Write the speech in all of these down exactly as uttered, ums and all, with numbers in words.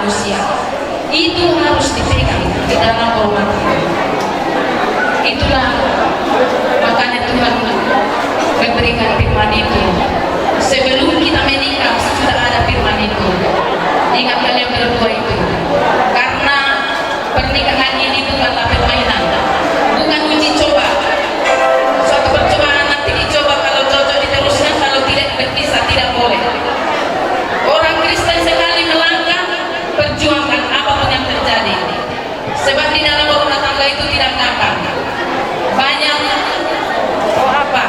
manusia. Itu harus dipegang di dalam rumah tangga. Itulah makanya Tuhan memberikan firman itu. Sebelum kita menikah, sudah ada firman itu. Ingat kalian berdua itu. Karena pernikahan ini bukanlah permainan, bukan uji coba. Suatu percobaan nanti dicoba, kalau cocok diteruskan, kalau tidak berpisah, tidak boleh. Orang Kristen sekali melangkah, perjuangkan apapun yang terjadi. Sebab di dalam rumah tangga itu tidak gampang. Banyak, oh apa,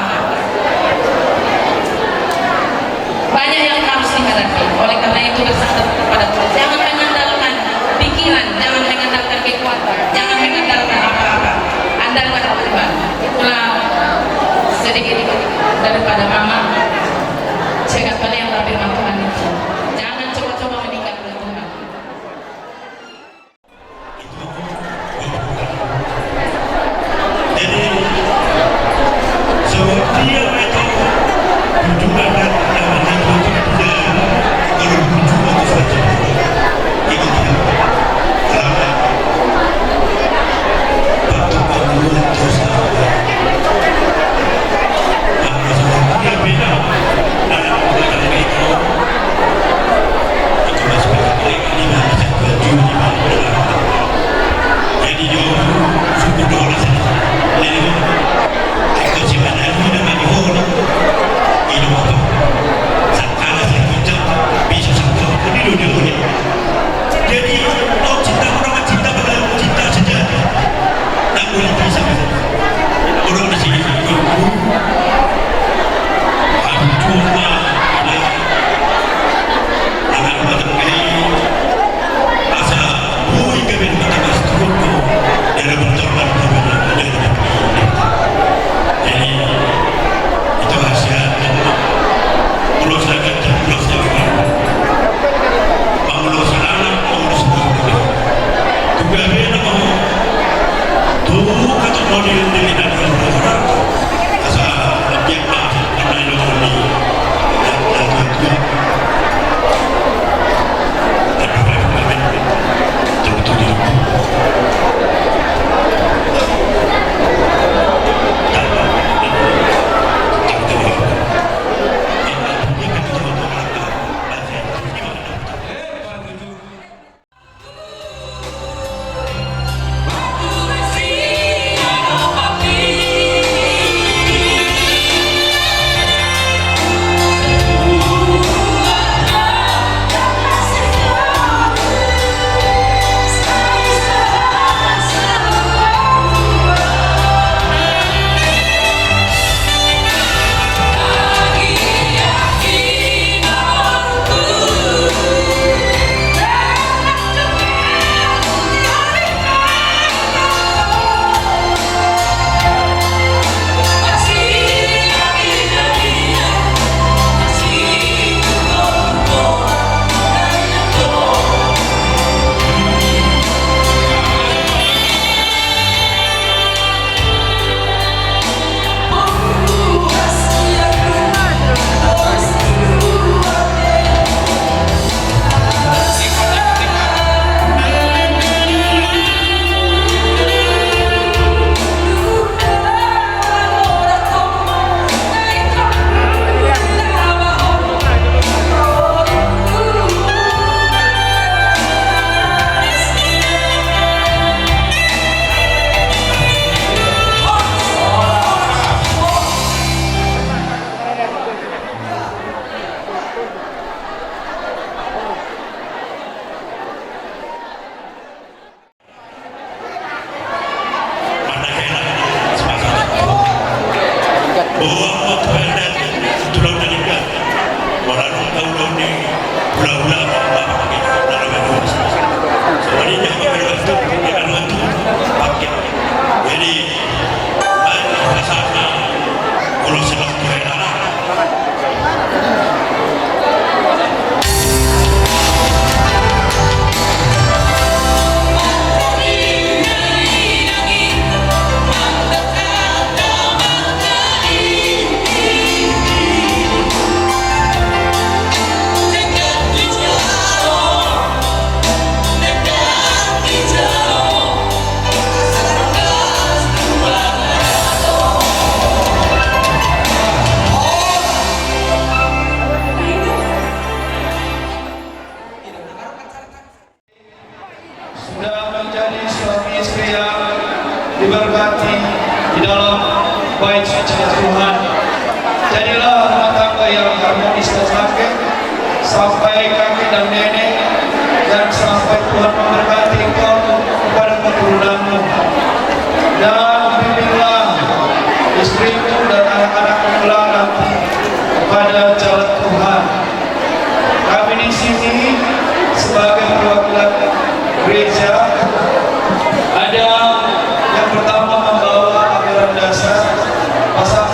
banyak yang harus dihadapi. Oleh karena itu, bersandar kepada Tuhan. Jangan mengandalkan pikiran, jangan mengandalkan kekuatan, jangan mengandalkan apa-apa. Andalkan Tuhan. Itulah sedikit daripada mama. Saya kembali yang tapi Tuhan itu. Jangan coba-coba meninggalkan Tuhan. Jadi, sebab dia itu kunjungan dan namanya itu tidak, kalau kunjungan itu saja. Itu tidak. Karena waktu kunjungan itu saja. Nah, sebab dia beda. Nah, bukan itu. Baik, suci Tuhan. Jadilah rumah tangga yang harmonis dan langgeng sampai kakek dan nenek, dan sampai Tuhan memberkati engkau kepada keturunanmu. Dan bimbinglah istrimu dan anak-anakmu kelak nanti kepada jalan Tuhan. Kami di sini sebagai perwakilan gereja, ada yang pertama membawa anggaran dasar, pasang.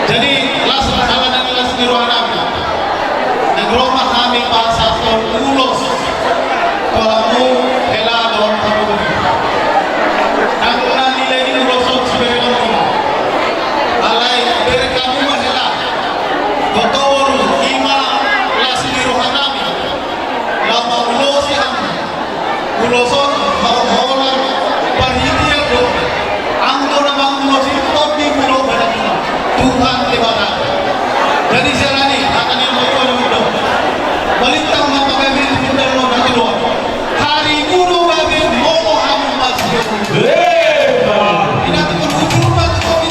Jadi, las, ala nang las ni roha nami. Nang ro ma hami pasahathon ulos tu hamu hela dohot hamu. Nang na nilehon ulos on siberengonni. Alai bereng hamu ma hela. Botoru, i ma las ni roha nami. Laho mangulosi hamu. Ulos on, haholongan, parhitean do. Anggo na mangulosi tondi muna badanmuna, Tuhan Debata. Jadi siala ni i, hata ni amang ualu do. Balintang ma pagabe ni pinda lo na tuduan. Harimu do gabe, molo hamu masihol. Ema. Ina tu hujur ma tu tobi.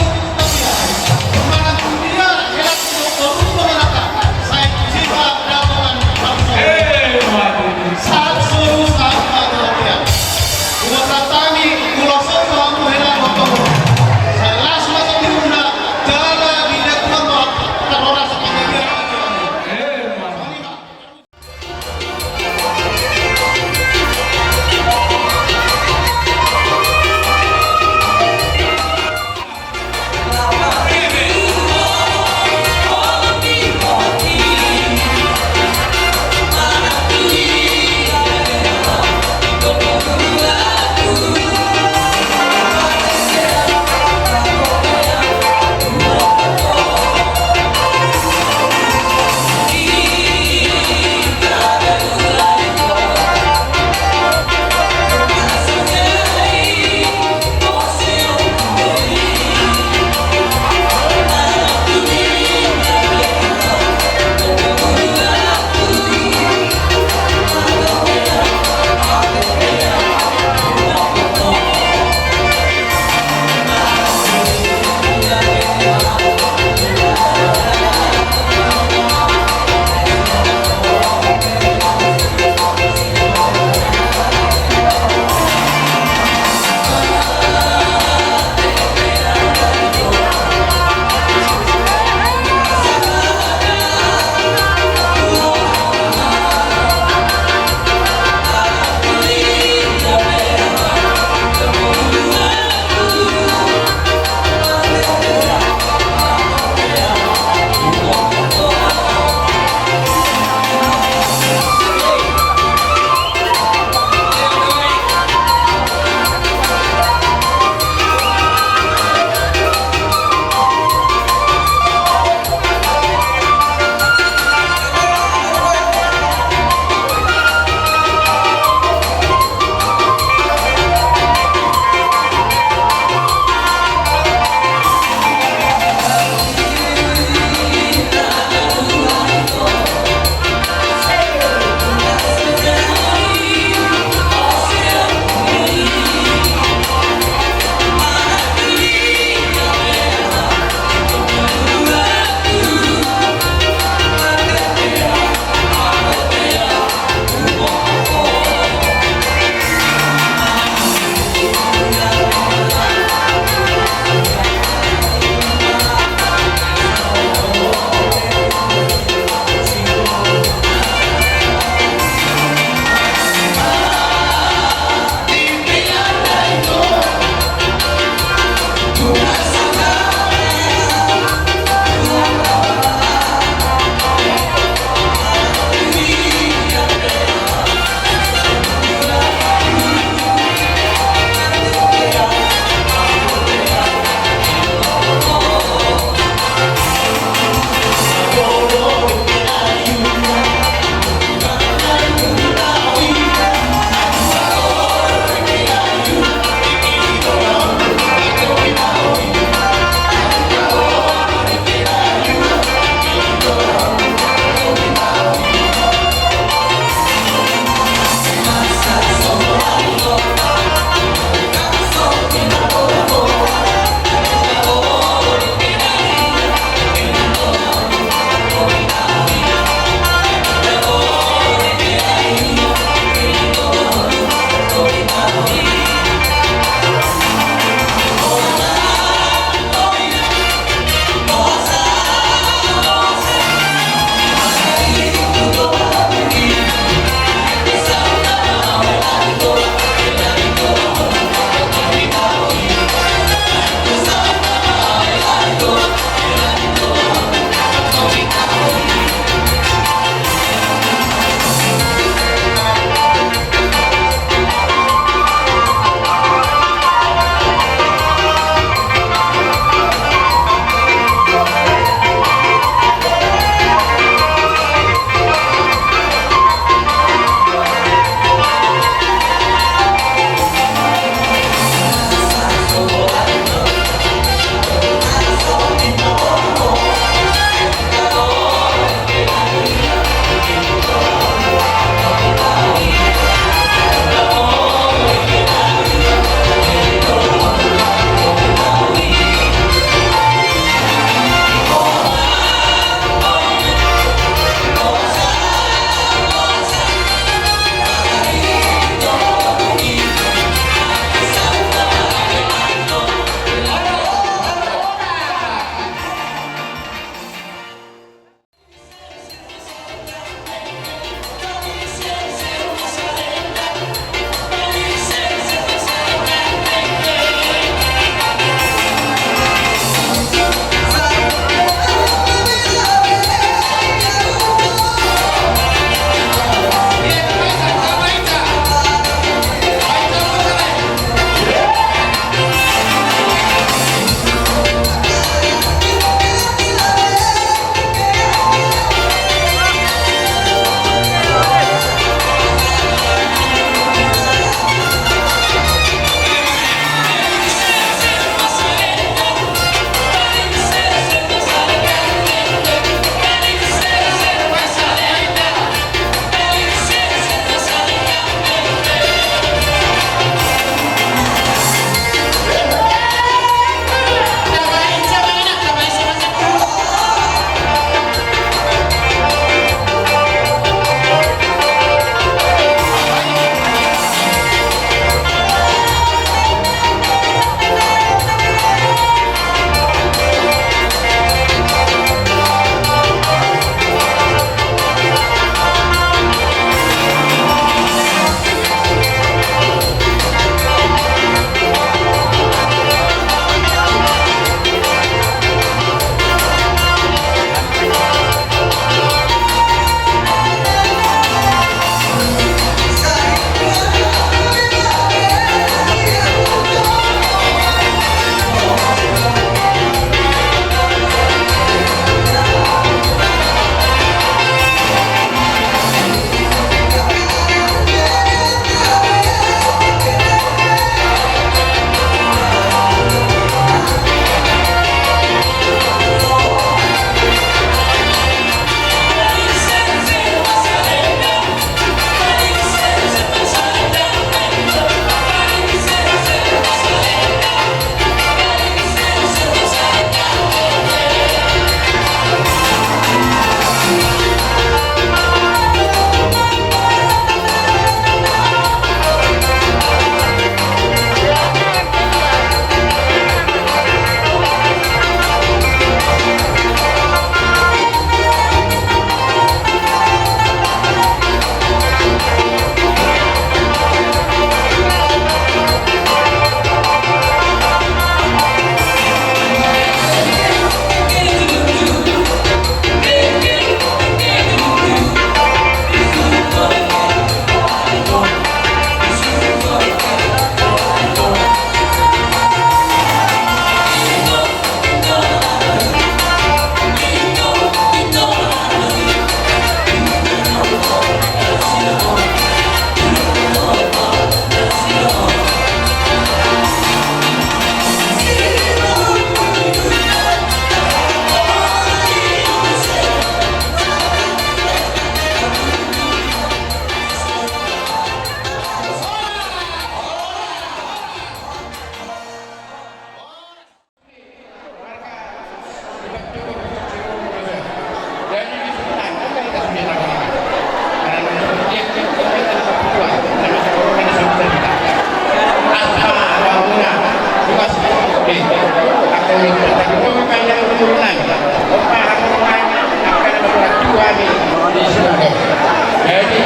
Jadi,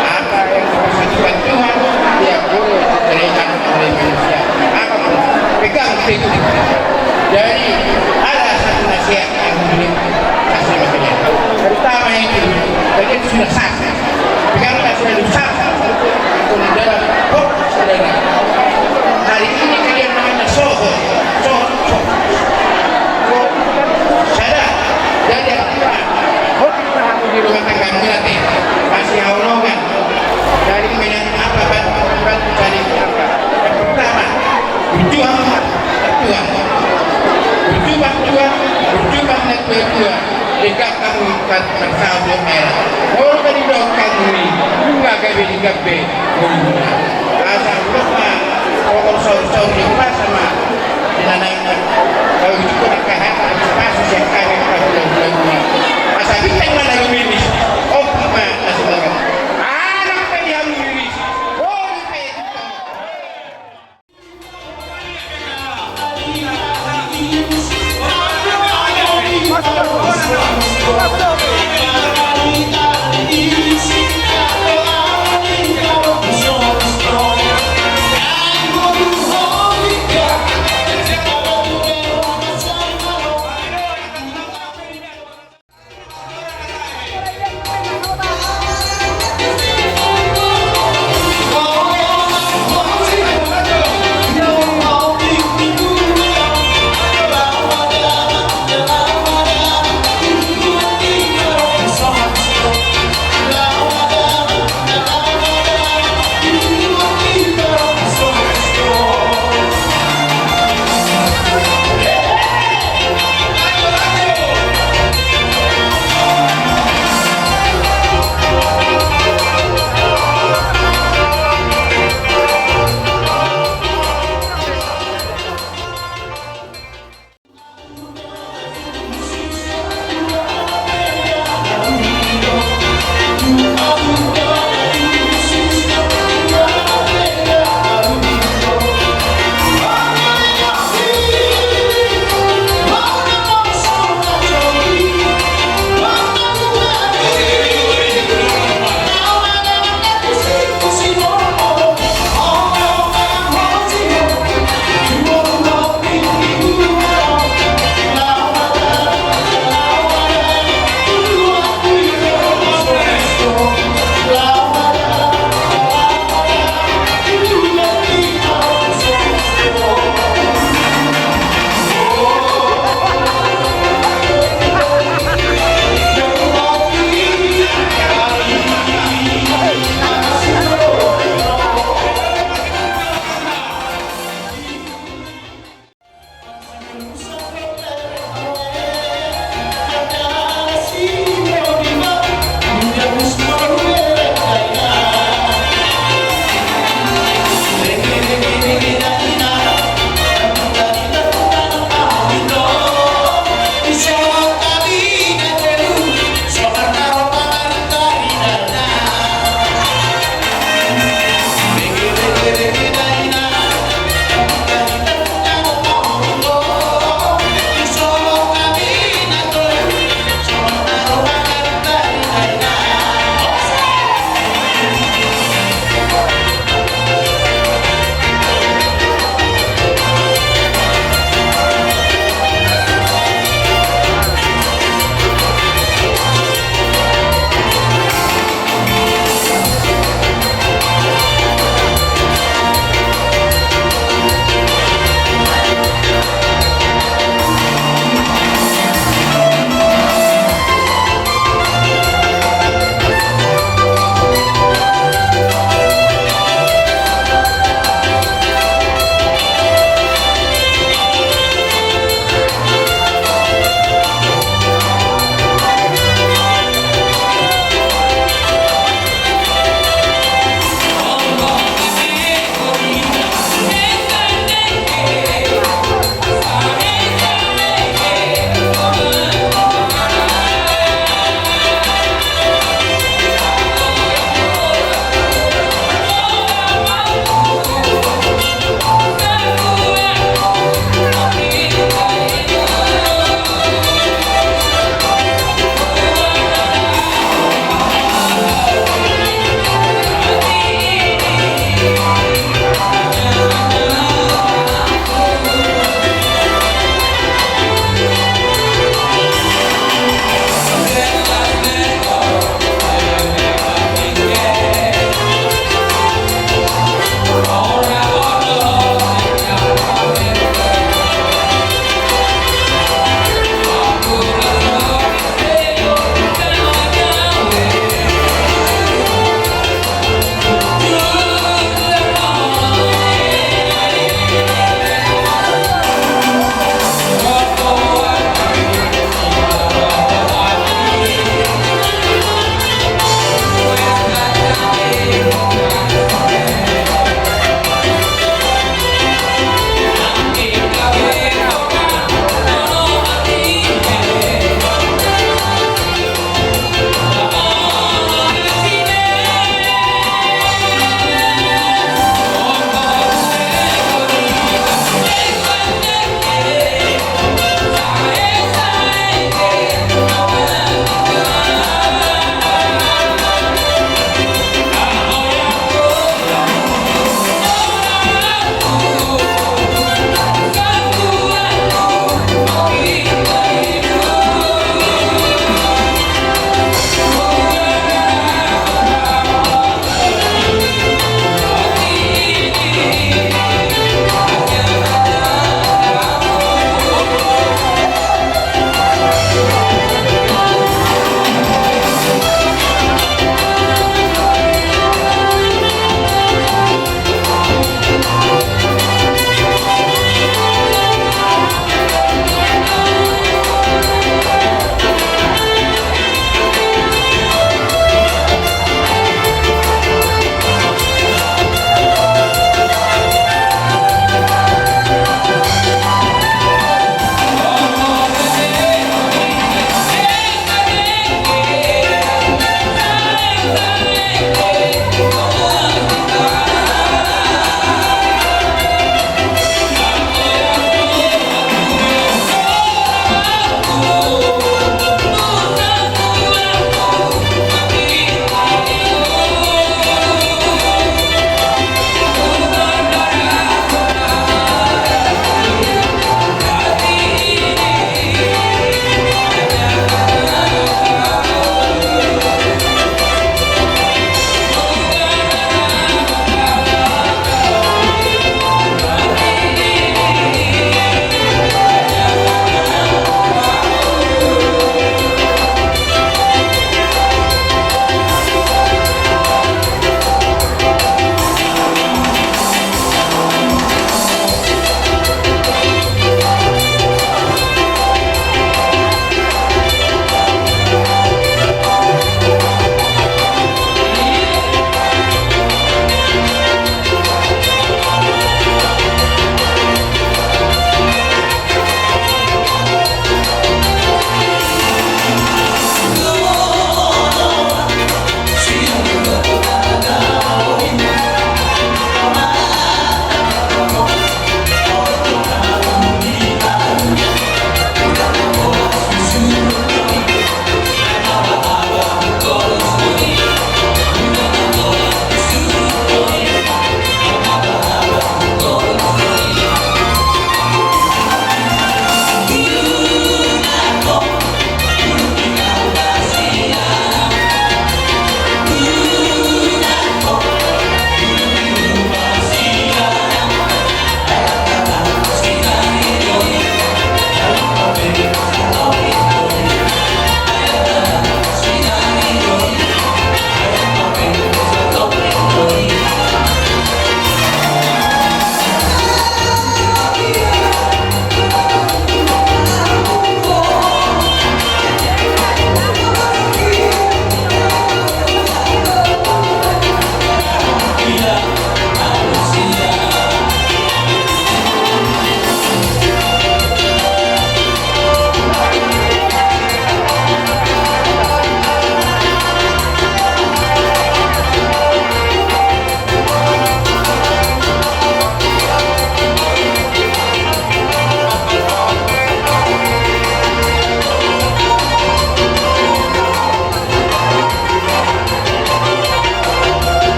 apa yang dimaksudkan Tuhan, dia boleh diberikan oleh manusia. Apa? Pegang teguh. Jadi, ada satu nasihat yang boleh kasih maksudnya. Pertama itu, jadi sudah sah. Pegang sudah sah. Dalam pokok saudara. Hari ini kalian namanya soho. Soho, soho. Sadar. Jadi, apa? Di rumah tangga nanti masih haulongan. Dari menyang apa, bantu, bantu cari apa? Yang pertama, berjuang, berjuang. Berjuang, berjuang, berjuang, dan berjuang. Dekat kamu ikat bersama merah. Murka di dok kamu ni, bunga gabe di gabe. Asa ulok ma, pokok saur-saur di rumah sama. Di nana ini, kalau itu kau dikahata, habis pasu siang kami, kau bilang-bilang rumah. Asa bintang mana lu miris? Oh, ma, nasi makan. Anak pe dia miris. Oh, di pe.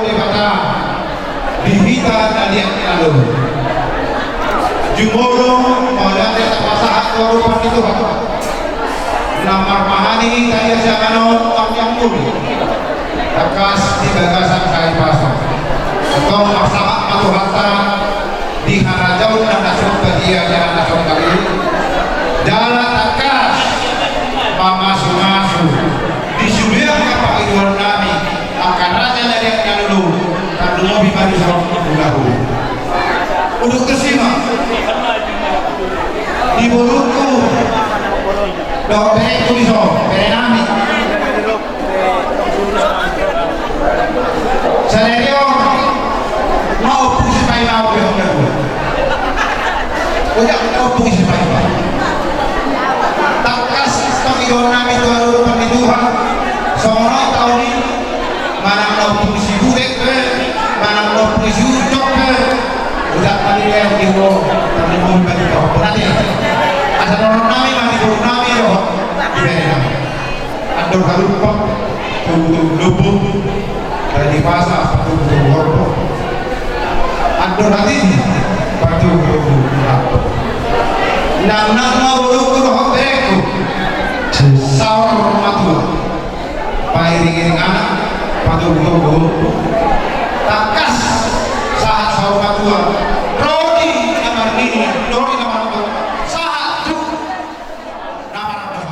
Debata di hita na liat na lolo. Jumolo mauliate tapasahat tu adopan ni Tuhan. Na marmahani hita ia sian anon, amang, inang, boru. Tangkas di bagasan hahipason. Antong marsahat ma Tuhanta di harajaon na somba dia jala na somba i. Jala tangkas mamasumasu di sude angka pangidoan nami, angka raja na liat na lolo, tarlumobi ma dison hulahula. Udut tusi ma di borungku dohot berengku dison, bere nami. Sadari on, na ompung Sipaima au be, honda dua. Ojak, na ompung Sipaima. Tangkas pangidoan nami tu adopan ni Tuhan, songon on taon i, manang na ompung Siburet be, manang na ompung Siucok be, ojak ma di bere di ho, tarlumobi ma di ho. Berarti, asa dohonon nami ma di boru nami dohot di bere nami. Andor halumpang, togutogu lombu, radi pasa, togutogu horbo. Andor hatiti, patogutogu lombu. Nangnang ma borungku dohot berengku, saur matua, pairingiring anak, patogutogu horbo. Tangkas sahat saur matua, ro di na marnini, ro di na marnini, sahat tu na marnini.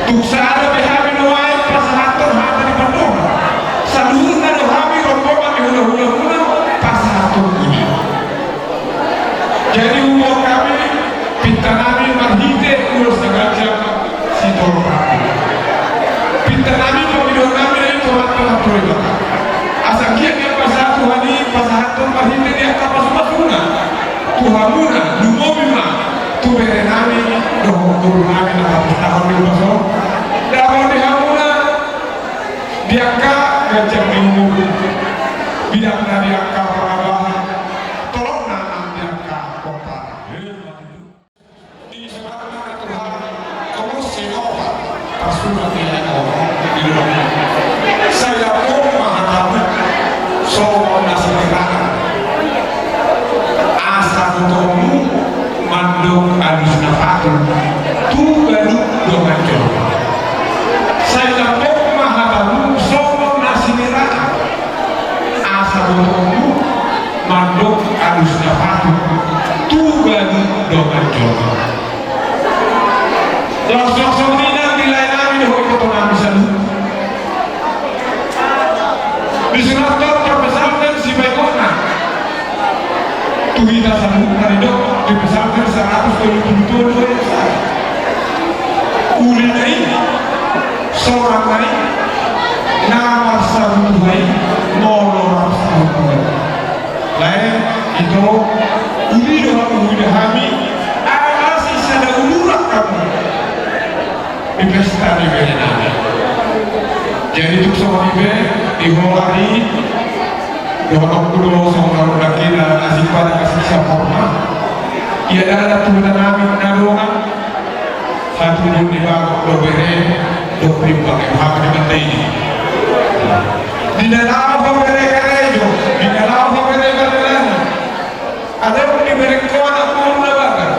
Tung sada pe hami nuaeng pasahathon hata ni pandohan. Saluhutna do hami rombongan ni hula-hula muna pasahathon uli. Jadi huboan hami pinta nami marhite ulos na ganjang sitolop rambu. Pinta nami, pangidoan nami na i tu Amanta Debata, asa anggiat ni pasahat Tuhan i pasahathon marhite ni angka pasu-pasuna tu hamuna, lumobi ma tu bere nami dohot boru nami na patustahon ni ulos on. Dapot di hamuna di angka ganjang ni umur, bidangna di angka parbahan, tolopna nang di angka pomparan. Di surat na Tuhan, komo senopa pasurat ni lae on, di luar. Sai lambok ma hatamu songon na siniraan, asa botoonmu mandok alus na patut tu ganup dongan jolma. Sai lambok ma hatamu songon na siniraan, asa botoonmu mandok alus na patut tu ganup dongan jolma. Laos songon i nang di lae nami dohot iboto nami saluhut. Di surat on parpsalmen sibaengonna tu hita saluhut na didok di Psalmen saratus tolu pulu tolu ayat sada. Uli na i, sonang na i, na marsabutuha i, molo rap sabutuha. Lae, ito, uli do hamu huida hami, alai sada uluran hamu di pesta ni bere nami. Jadi tung songon i be, di holan i, dohononku do songon na rondang hita, asing pada kasih siap hormat. Ia dalan tu hita nami na dongan. Hatubuan ni bagot do bere, dohot rimbang ni hata ni banta i. Di na laho bere karejo, di na laho bere bere lana. Adong di bere koan anak boru na bagar.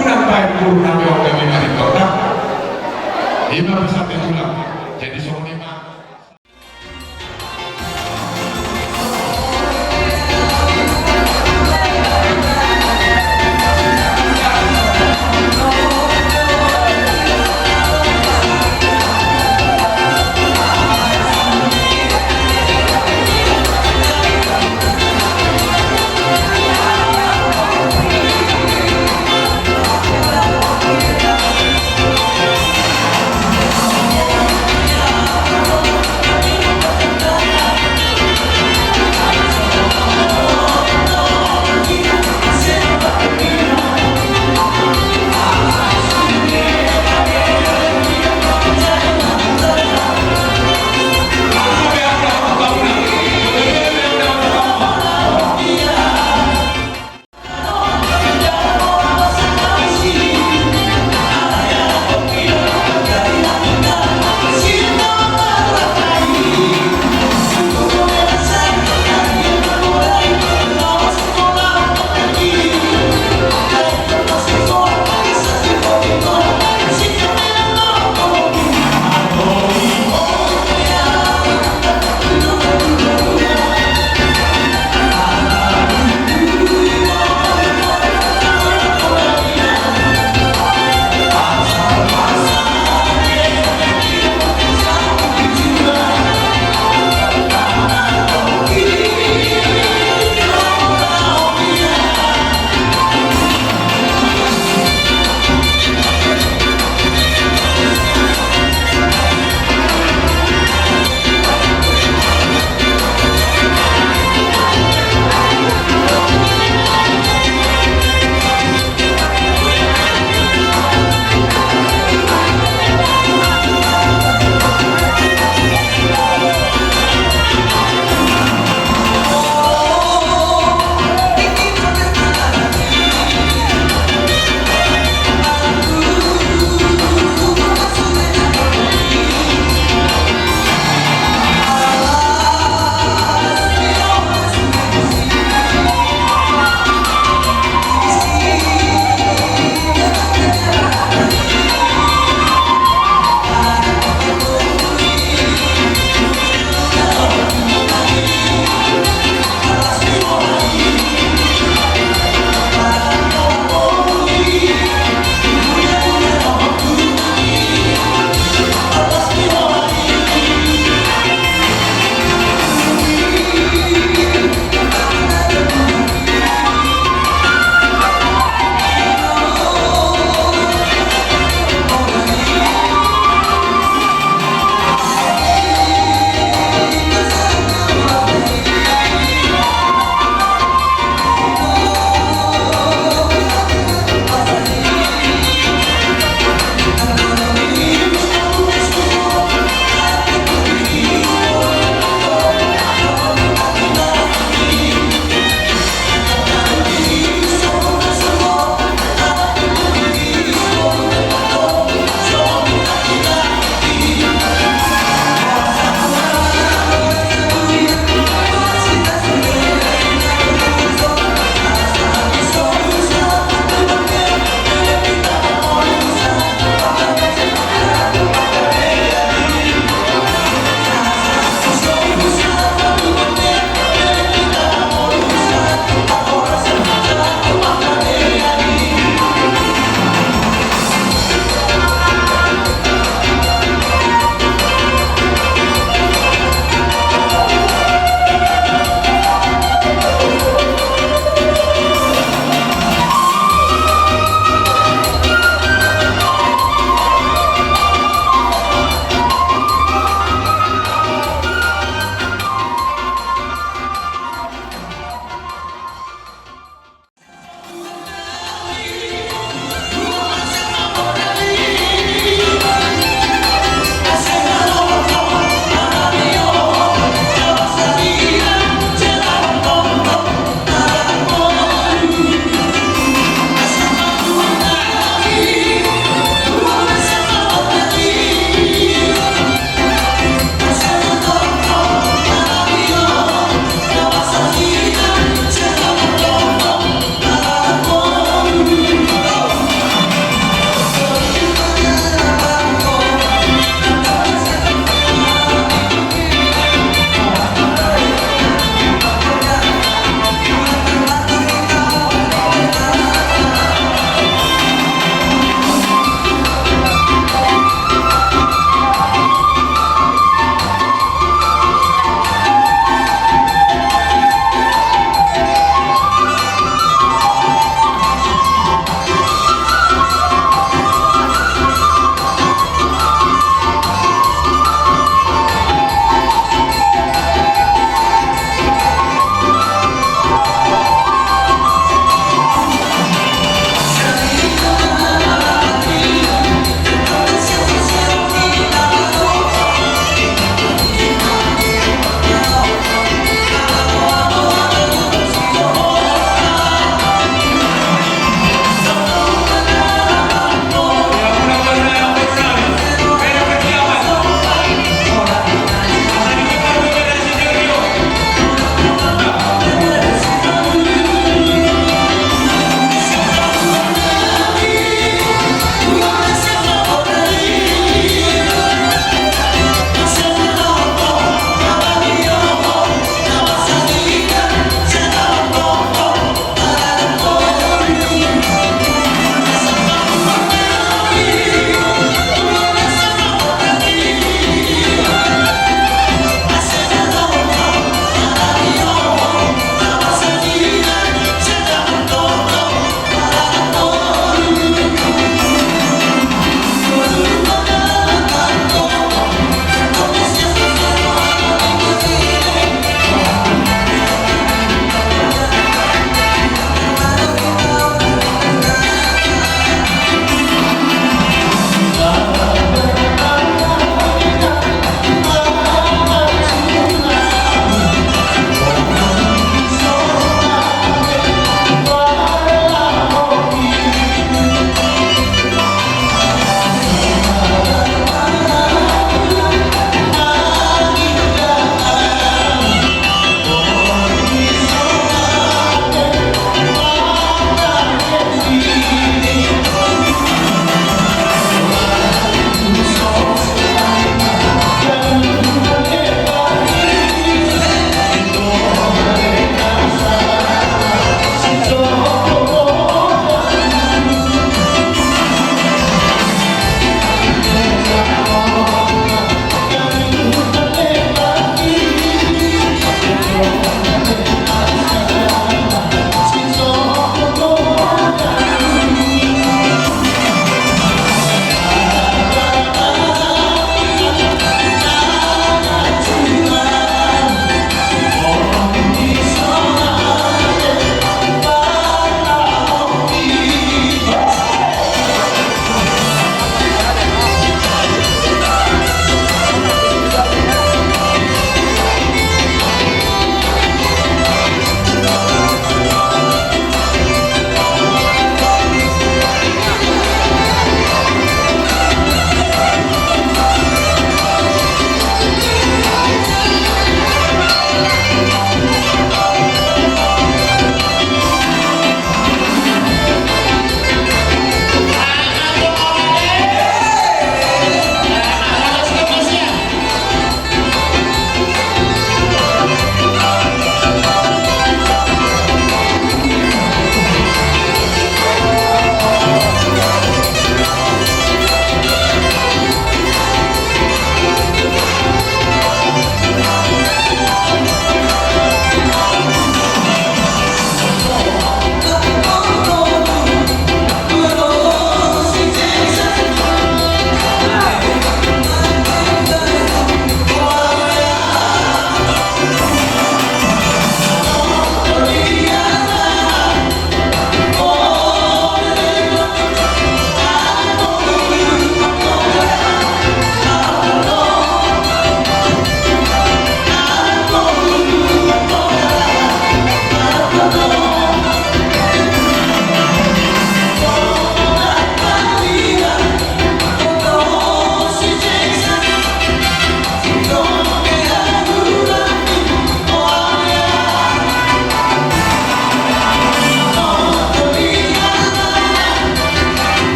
Unang baen boru nami on gabe marimbang da. Ima pesan ni tulang. Jadi